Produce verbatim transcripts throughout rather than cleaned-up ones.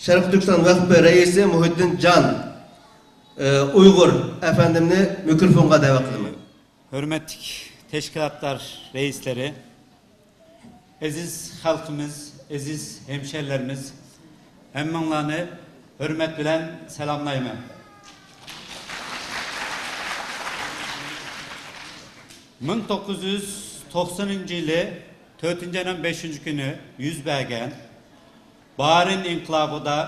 شەرقىي تۈركىستان ۋەقپى رەئىسى مۇھىتدىن جان، ئە، ئۇيغۇر ئەپەندىمنى مىكروفونغا دەۋەت قىلىمەن. ھۆرمەتلىك تەشكىلاتلار رەئىسلىرى، ئەزىز خەلقىمىز، ئەزىز ھەمشەھىرلىرىمىز، ھەممىڭلارنى ھۆرمەت بىلەن سالاملايمەن. مىڭ توققۇز يۈز توقسىنىنچى يىلى تۆتىنچى ئاينىڭ بەشىنچى كۈنى يۈز بەرگەن بارىن ئىنقىلابىدا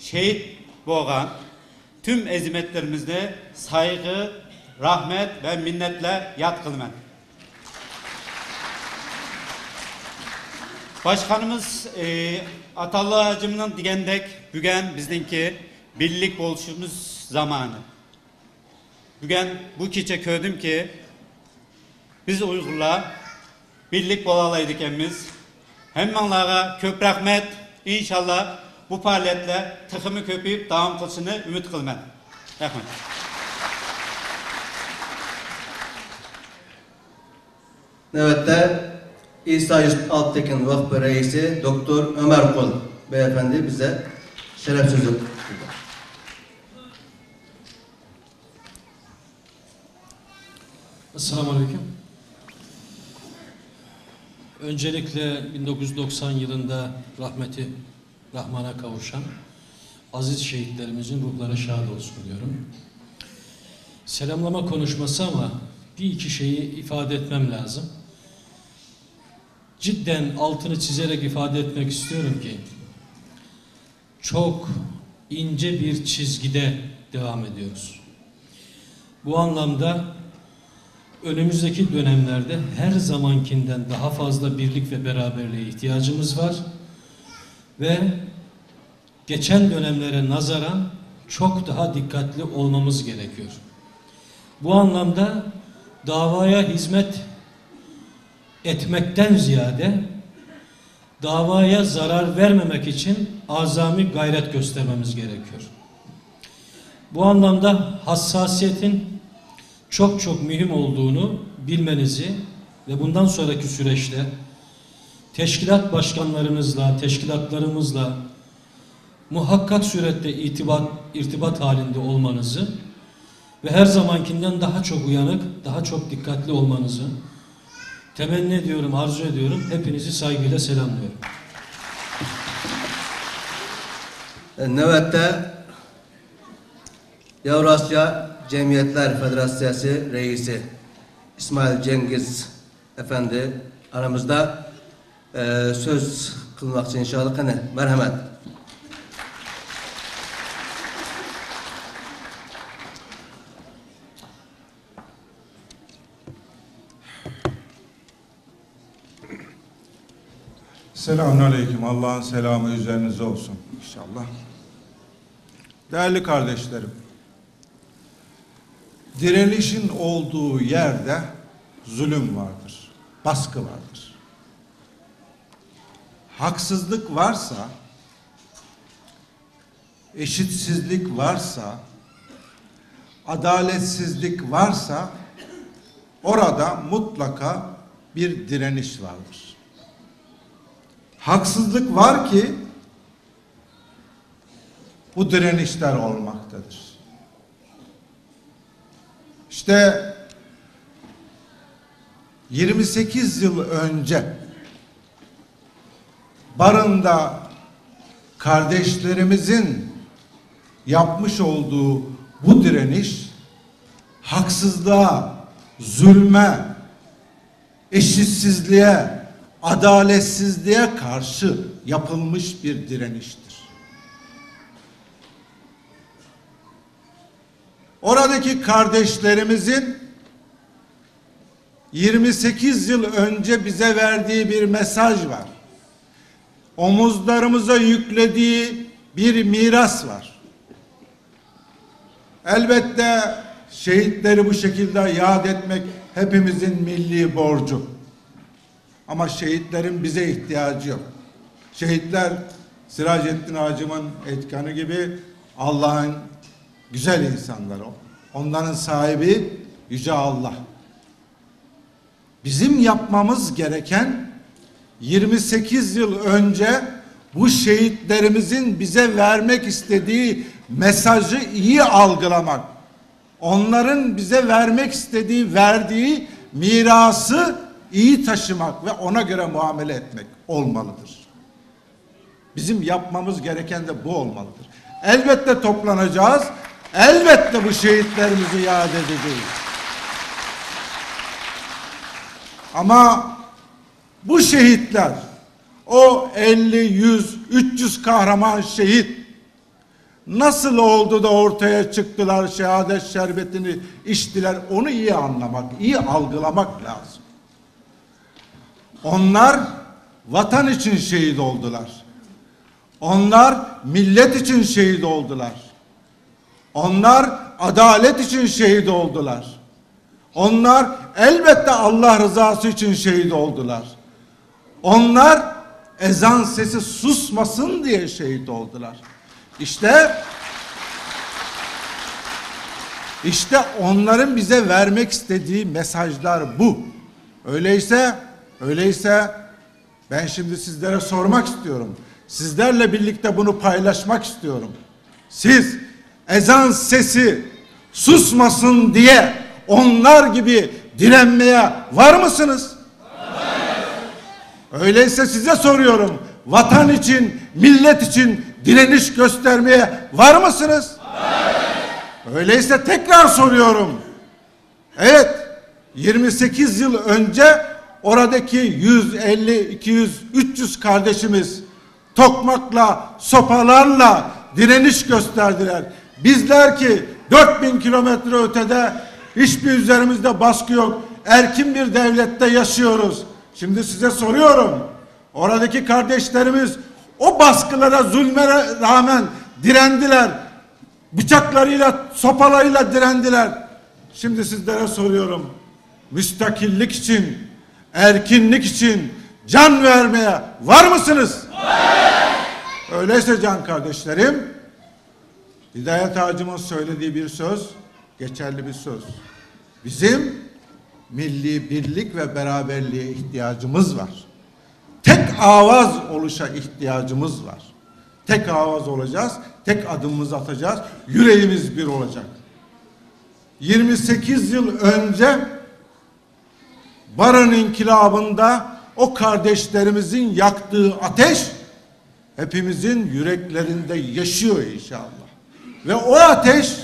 شېھىت بولغان پۈتۈن ئەزىمەتلىرىمىزنى سايغۇ، رەھمەت ۋە مىننەت بىلەن ياد قىلىمەن. باشقانىمىز، ئى، ئاتاللا ھاجىمنىڭ دېگەندەك، بۈگۈن بىزنىڭكى بىرلىك بولۇشىمىز زامانى. بۈگۈن بۇ كېچە كۆردۈمكى، بىز ئۇيغۇرلار بىرلىك بولالايدىكەنمىز. ھەممىڭلارغا كۆپ رەھمەت. ئىنشاللا بۇ پائالىيەتلەر تېخىمۇ كۆپىيىپ داۋام قىلىشىنى ئۈمىد قىلىمەن. رەھمەت. نۆۋەتتە ئىسا يۈسۈپ ئالتىنتېكىن ۋەقپى رەئىسى دوكتور ئۆمەر قۇل بەي ئەپەندى بىزگە شەرەپ سۆزى. Esselamu Aleyküm. Öncelikle bin dokuz yüz doksan yılında rahmeti Rahman'a kavuşan aziz şehitlerimizin ruhları şad olsun diyorum. Selamlama konuşması ama bir iki şeyi ifade etmem lazım. Cidden altını çizerek ifade etmek istiyorum ki çok ince bir çizgide devam ediyoruz. Bu anlamda önümüzdeki dönemlerde her zamankinden daha fazla birlik ve beraberliğe ihtiyacımız var ve geçen dönemlere nazaran çok daha dikkatli olmamız gerekiyor. Bu anlamda davaya hizmet etmekten ziyade davaya zarar vermemek için azami gayret göstermemiz gerekiyor. Bu anlamda hassasiyetin çok çok mühim olduğunu bilmenizi ve bundan sonraki süreçte teşkilat başkanlarınızla, teşkilatlarımızla muhakkak surette itibat, irtibat halinde olmanızı ve her zamankinden daha çok uyanık, daha çok dikkatli olmanızı temenni ediyorum, arzu ediyorum. Hepinizi saygıyla selamlıyorum. نۆۋەتتە ياۋراسىيا جەمئىيەتلەر فېدېراتسىيەسى رەئىسى ئىسمائىل جەڭگىز ئەپەندى ئارىمىزدا، ئە، سۆز قىلماقچى ئىنشاللا. قېنى، مەرھەمەت. Selamünaleyküm. Allah'ın selamı üzerinize olsun inşallah. Değerli kardeşlerim, direnişin olduğu yerde zulüm vardır, baskı vardır. Haksızlık varsa, eşitsizlik varsa, adaletsizlik varsa, orada mutlaka bir direniş vardır. Haksızlık var ki bu direnişler olmaktadır. İşte yirmi sekiz yıl önce Barın'da kardeşlerimizin yapmış olduğu bu direniş haksızlığa, zulme, eşitsizliğe, adaletsizliğe karşı yapılmış bir direniştir. Oradaki kardeşlerimizin yirmi sekiz yıl önce bize verdiği bir mesaj var. Omuzlarımıza yüklediği bir miras var. Elbette şehitleri bu şekilde yad etmek hepimizin milli borcu. Ama şehitlerin bize ihtiyacı yok. Şehitler, Sirajettin Hacım'ın etkanı gibi, Allah'ın güzel insanları. Onların sahibi Yüce Allah. Bizim yapmamız gereken yirmi sekiz yıl önce Bu şehitlerimizin bize vermek istediği mesajı iyi algılamak, onların bize vermek istediği, verdiği mirası iyi taşımak ve ona göre muamele etmek olmalıdır. Bizim yapmamız gereken de bu olmalıdır. Elbette toplanacağız, elbette bu şehitlerimizi yad edeceğiz. Ama bu şehitler, o elli, yüz, üç yüz kahraman şehit nasıl oldu da ortaya çıktılar, şehadet şerbetini içtiler, onu iyi anlamak, iyi algılamak lazım. Onlar vatan için şehit oldular. Onlar millet için şehit oldular. Onlar adalet için şehit oldular. Onlar elbette Allah rızası için şehit oldular. Onlar ezan sesi susmasın diye şehit oldular. İşte, işte onların bize vermek istediği mesajlar bu. Öyleyse, öyleyse ben şimdi sizlere sormak istiyorum. Sizlerle birlikte bunu paylaşmak istiyorum. Siz ezan sesi susmasın diye onlar gibi direnmeye var mısınız? Öyleyse size soruyorum. Vatan için, millet için direniş göstermeye var mısınız? Öyleyse tekrar soruyorum. Evet, yirmi sekiz yıl önce oradaki yüz elli, iki yüz, üç yüz kardeşimiz tokmakla, sopalarla direniş gösterdiler. Bizler ki dört bin kilometre ötede, hiçbir üzerimizde baskı yok, erkin bir devlette yaşıyoruz. Şimdi size soruyorum, oradaki kardeşlerimiz o baskılara, zulme rağmen direndiler. Bıçaklarıyla, sopalarıyla direndiler. Şimdi sizlere soruyorum. Müstakillik için, erkinlik için can vermeye var mısınız? Öyleyse can kardeşlerim, Hidayet Ağacım'ın söylediği bir söz, geçerli bir söz. Bizim milli birlik ve beraberliğe ihtiyacımız var. Tek avaz oluşa ihtiyacımız var. Tek avaz olacağız, tek adımımızı atacağız, yüreğimiz bir olacak. Yirmi sekiz yıl önce Barın İnkilabı'nda o kardeşlerimizin yaktığı ateş hepimizin yüreklerinde yaşıyor inşallah. Ve o ateş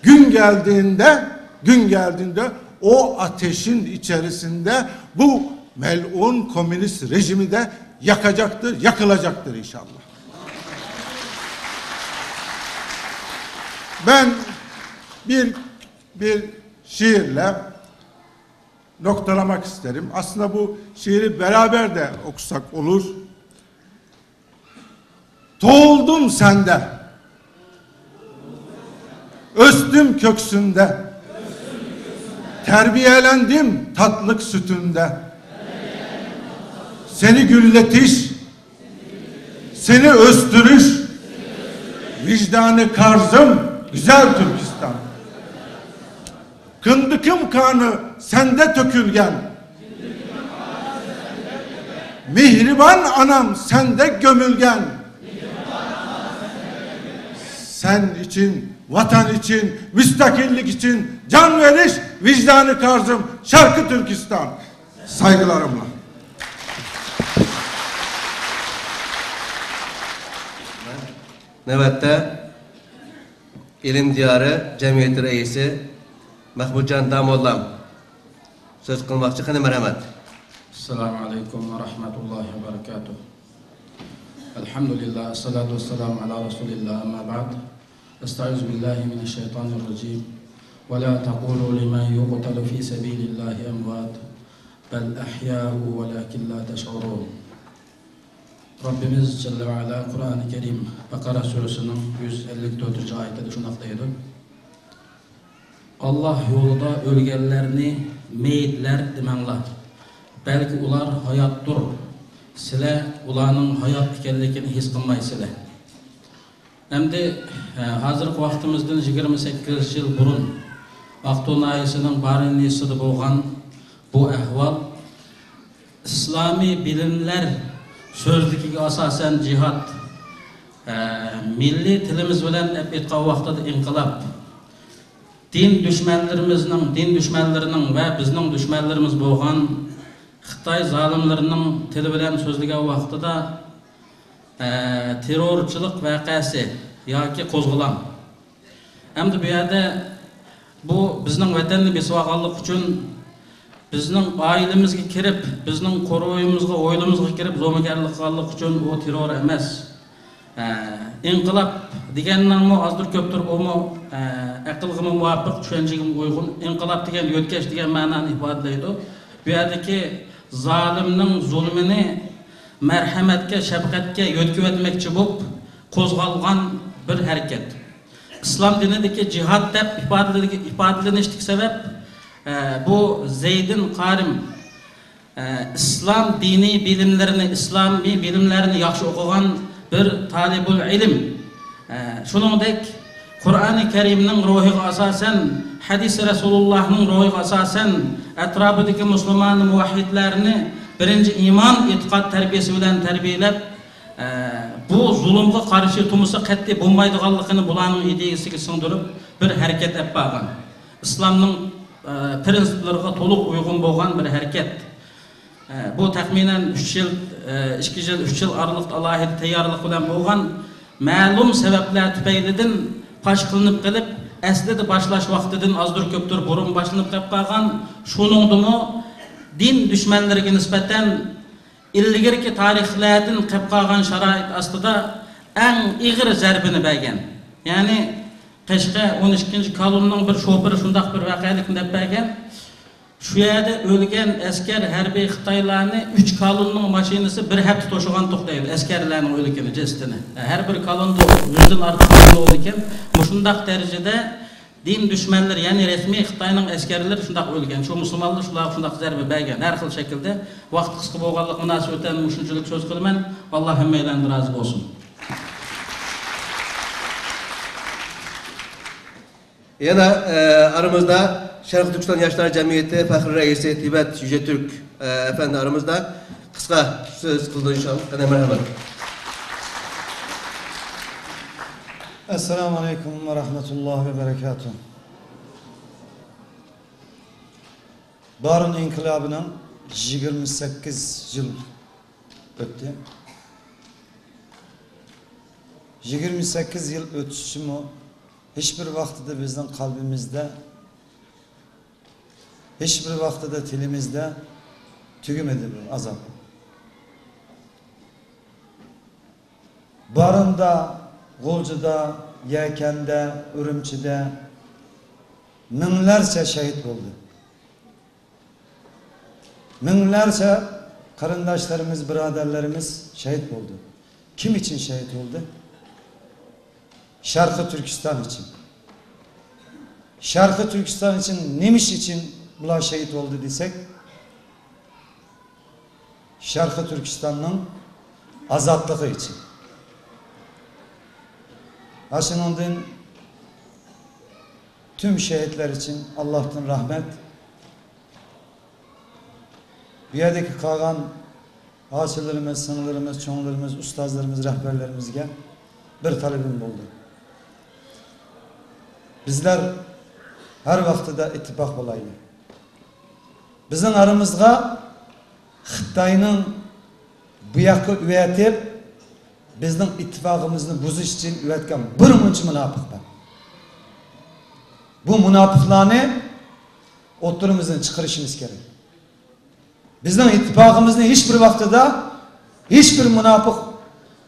gün geldiğinde, gün geldiğinde o ateşin içerisinde bu melun komünist rejimi de yakacaktır, yakılacaktır inşallah. Ben bir, bir şiirle noktalamak isterim. Aslında bu şiiri beraber de okusak olur. Doğuldum sende, östüm köksünde, terbiyelendim tatlık sütünde. Seni gülletiş, seni östürüş, vicdanı karzım, güzel Türkistan. Kındıkım kanı sende tökülgen, mihriban anam sende gömülgen. Sen için, vatan için, müstakillik için can veriş, vicdanı karzım, Şarkı Türkistan. Saygılarımla. نۆۋەتتە ئىلىم دىيارى جەمئىيىتى رەئىسى مەھمۇتجان داموللام سۆز قىلماقچى. قېنى، مەرھەمەت. السلام عليكم ورحمة الله وبركاته. الحمد لله، الصلاة والسلام على رسول الله، أما بعد. أستعيذ بالله من الشيطان الرجيم. ولا تقولوا لمن يقتل في سبيل الله أموات، بل أحياء ولكن لا تشعرون. رەببىمىز جەللە ۋە ئەلا قۇرئانى كەرىم بەقەرە سۈرىسىنىڭ يۈز ئەللىك تۆتىنچى ئايىتىدە شۇنداق دەيدۇ: ئاللاھ يولىدا ئۆلگەنلەرنى مېيىتلەر دېمەڭلار، بەلكى ئۇلار ھاياتتۇر، سىلەر ئۇلارنىڭ ھايات ئىكەنلىكىنى ھېس قىلمايسىلەر. ئەمدى، ئە، ھازىرقى ۋاقتىمىزدىن يىگىرمە سەككىز يىل بۇرۇن ئاقتۇ ناھىيەسىنىڭ بارىنىسىدا بولغان بۇ ئەھۋال ئىسلامىي بىلىملەر سۆزلۈكىگە ئاساسەن جىھاد، ئە، مىللىي تىلىمىز بىلەن ئېيتقان ۋاقتىدا ئىنقىلاب، دىن دۈشمەنلىرىمىزنىڭ، دىن دۈشمەنلىرىنىڭ ۋە بىزنىڭ دۈشمەنلىرىمىز بولغان خىتاي زالىملىرىنىڭ تىلى بىلەن سۆزلىگەن ۋاقتىدا، ئە، تېررورچىلىق ۋەقەسى ياكى قوزغىلاڭ. ئەمدى بۇ يەردە بۇ بىزنىڭ ۋەتەننى بېسىۋالغانلىقى ئۈچۈن بىزنىڭ ئائىلىمىزگە كىرىپ، بىزنىڭ قورۇيىمىزغا، ھويلىمىزغا كىرىپ زومىگەرلىك قىلغانلىقى ئۈچۈن ئۇ تېررور ئەمەس. ئە، ئىنقىلاب دېگەننىڭمۇ ئازدۇر كۆپتۇر ئۇمۇ، ئە، ئەقىلغىمۇ مۇۋاپىق، چۈشەنچىگىمۇ ئۇيغۇن. ئىنقىلاب دېگەن يۆتكەش دېگەن مەنانى ئىپادىلەيدۇ. بۇ يەردىكى زالىمنىڭ زۇلمىنى مەرھەمەتكە، شەپقەتكە يۆتكىۋەتمەكچى بولۇپ قوزغالغان بىر ھەرىكەت. ئىسلام دىنىدىكى جىھاد دەپ ئىپادىلىگە-، ئىپادىلىنىشتىكى سەۋەب، ئە، بۇ زەيدىن قارىم، ئە، ئىسلام دىنىي بىلىملىرىنى، ئىسلامىي بىلىملەرنى ياخشى ئوقۇغان بىر تالىبۇل ئىلىم. ئە، شۇنىڭدەك قۇرئانى كەرىمنىڭ روھىغا ئاساسەن، ھەدىسى رەسۇلۇللاھنىڭ روھىغا ئاساسەن، ئەتراپىدىكى مۇسۇلمان مۇۋەھھىدلەرنى بىرىنچى ئىمان، ئېتىقاد تەربىيەسى بىلەن تەربىيەلەپ، ئە، بۇ زۇلۇمغا قارشى تۇرمىسا قەتئىي بولمايدىغانلىقىنى بۇلارنىڭ ئىدىيىسىگە سىڭدۈرۈپ بىر ھەرىكەت ئېلىپ بارغان. ئىسلامنىڭ، ئە، پىرىنسىپلىرىغا تولۇق ئۇيغۇن بولغان بىر ھەرىكەت. ئە، بۇ تەخمىنەن ئۈچ يىل، ئە، ئىككى يىل، ئۈچ يىل ئارىلىقتا ئالاھىدە تەييارلىق بىلەن بولغان، مەلۇم سەۋەبلەر تۈپەيلىدىن پاش قىلىنىپ قېلىپ، ئەسلىدە باشلاش ۋاقتىدىن ئازدۇر كۆپتۇر بۇرۇن باشلىنىپ قېلىپ قالغان، شۇنىڭدىمۇ دىن دۈشمەنلىرىگە نىسبەتەن ئىلگىرىكى تارىخلەردىن قېلىپ قالغان شارائىت ئاستىدا ئەڭ ئېغىر زەربىنى بەرگەن. يەنى قەشقەر ئون ئىككىنچى كالوننىڭ بىر شوپۇرى شۇنداق بىر ۋەقەلىكنى دەپ بەرگەن. شۇ يەردە ئۆلگەن ئەسكەر، ھەربىي خىتايلارنى ئۈچ كالوننىڭ ماشىنىسى بىر ھەپتە توشۇغانتۇق دەيدۇ، ئەسكەرلەرنىڭ ئۆلۈكىنى، جەسىتىنى. ھەر بىر كالوندا يۈزدىن ئارتۇق كالون بولىدىكەن. مۇشۇنداق دەرىجىدە دىن دۈشمەنلىرى، يەنى رەسمىي خىتاينىڭ ئەسكەرلىرى شۇنداق ئۆلگەن. شۇ مۇسۇلمانلار شۇلارغا شۇنداق زەربە بەرگەن. ھەر خىل شەكىلدە. ۋاقىت قىسقا بولغانلىقى مۇناسىۋىتىدىن مۇشۇنچىلىك سۆز قىلىمەن. ئاللا ھەممەيلەندىن رازى بولسۇن. يەنە، ئە، ئارىمىزدا شەرقىي تۈركىستان ياشلار جەمئىيىتى فەخرىي رەئىسى تىبەت يۈجەتۈرك، ئە، ئەپەندى ئارىمىزدا قىسقا سۆز قىلىدۇ ئىنشاللا. قېنى، مەرھەمەت. ئەسسالامۇ ئەلەيكۇم ۋە رەھمەتۇللاھى ۋە بەرەكاتۇھ. بارىن ئىنقىلابىنىڭ يىگىرمە سەككىز يىل ئۆتتى. يىگىرمە سەككىز يىل ئۆتۈشىمۇ ھېچبىر ۋاقتىدا بىزنىڭ قەلبىمىزدە، ھېچبىر ۋاقتىدا تىلىمىزدە تۈگىمىدى بۇ ئازاب. بارىندا، غۇلجىدا، يەكەندە، ئۈرۈمچىدە مىڭلارچە شېھىت بولدى. مىڭلارچە قېرىنداشلىرىمىز، بۇرادەرلىرىمىز شېھىت بولدى. كىم ئۈچۈن شېھىت بولدى؟ شەرقىي تۈركىستان ئۈچۈن. شەرقىي تۈركىستان ئۈچۈن نېمە ئىش ئۈچۈن بۇلار شېھىت بولدى دېسەك، شەرقىي تۈركىستاننىڭ ئازادلىقى ئۈچۈن. ئاشۇنىڭدىن پۈتۈن شېھىتلەر ئۈچۈن ئاللاھتىن رەھمەت. بۇ يەردىكى قالغان ھاسىللىرىمىز، سىڭىللىرىمىز، چوڭلىرىمىز، ئۇستازلىرىمىز، رەھبەرلىرىمىزگە بىر تەلىپىم بولدى. بىزلەر ھەر ۋاقتىدا ئىتتىپاق بولايلى. بىزنىڭ ئارىمىزغا خىتاينىڭ بۇ ياققا ئەۋەتىپ، بىزنىڭ ئىتتىپاقىمىزنى بۇزۇش ئۈچۈن ئەۋەتكەن بىر مۇنچە مۇناپىق بار. بۇ مۇناپىقلارنى ئوتتۇرىمىزدىن چىقىرىشىمىز كېرەك. بىزنىڭ ئىتتىپاقىمىزنى ھېچبىر ۋاقتىدا ھېچبىر مۇناپىق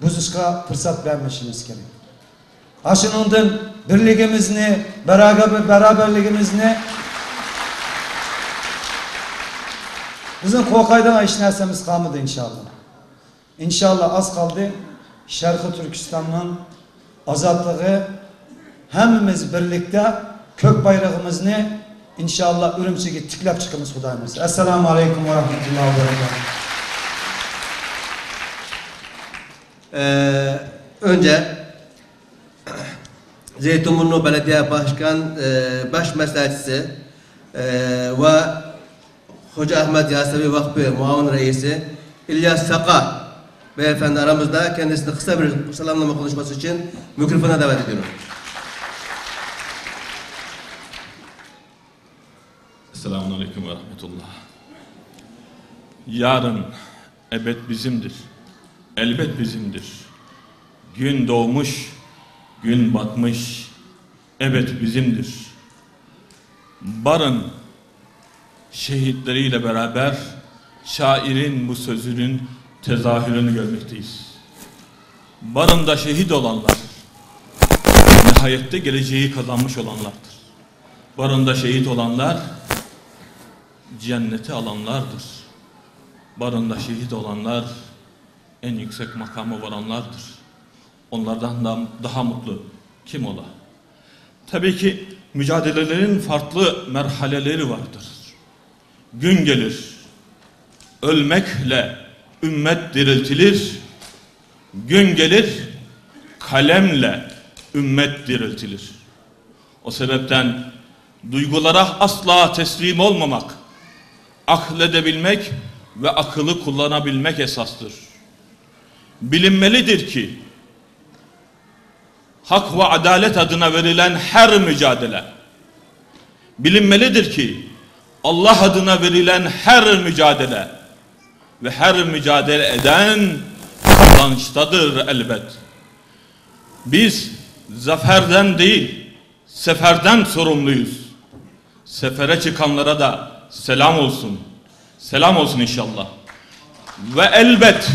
بۇزۇشقا پۇرسەت بەرمىشىمىز كېرەك. ئاشۇنىڭدىن بىرلىكىمىزنى، بەراگە-، بەرابەرلىكىمىزنى، بىزنىڭ قورقايدىغان ھېچ نەرسىمىز قالمىدى، ئىنشاللا. ئىنشاللا ئاز قالدى. شەرقىي تۈركىستاننىڭ ئازادلىقى، ھەممىمىز بىرلىكتە كۆك بايرىقىمىزنى ئىنشاللا ئۈرۈمچىگە تىكلەپ چىقىمىز، خۇدايىم بۇيرۇسا. ئەسسالامۇ ئەلەيكۇم ۋە رەھمەتۇللاھى ۋە بەرەكاتۇھ. ئە، ئۆنجە زەيتۇنبۇرنۇ بەلەدىيە باشقان، ئە، باش مەسلىھەتچىسى، ئە، ۋە خوجا ئەھمەد ياسەۋى ۋەقپى مۇئاۋىن رەئىسى ئىلياس ساقا Beyefendi aramızda, kendisine kısa bir selamlama konuşması için mikrofona davet ediyorum. Selamun aleyküm ve rahmetullah. Yarın ebed bizimdir. Elbet bizimdir. Gün doğmuş, gün batmış, ebed bizimdir. Barın şehitleriyle beraber şairin bu sözünün tezahürünü görmekteyiz. Barında şehit olanlar nihayette geleceği kazanmış olanlardır. Barında şehit olanlar cenneti alanlardır. Barında şehit olanlar en yüksek makama varanlardır. Onlardan da daha mutlu kim ola? Tabii ki mücadelelerin farklı merhaleleri vardır. Gün gelir, ölmekle ümmet diriltilir. Gün gelir, kalemle ümmet diriltilir. O sebepten duygulara asla teslim olmamak, akledebilmek ve akıllı kullanabilmek esastır. Bilinmelidir ki, hak ve adalet adına verilen her mücadele, bilinmelidir ki, Allah adına verilen her mücadele ve her mücadele eden kazançtadır elbet. Biz zaferden değil, seferden sorumluyuz. Sefere çıkanlara da selam olsun. Selam olsun inşallah. Ve elbet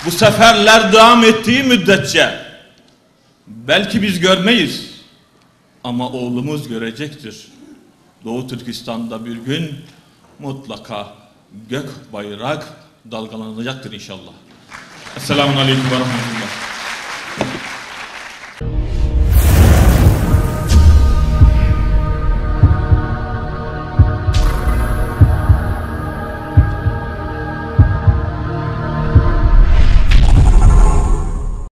bu seferler devam ettiği müddetçe belki biz görmeyiz ama oğlumuz görecektir. Doğu Türkistan'da bir gün mutlaka gök bayrak dalgalanacaktır inşallah. Esselamun aleyküm ve rahmetullah.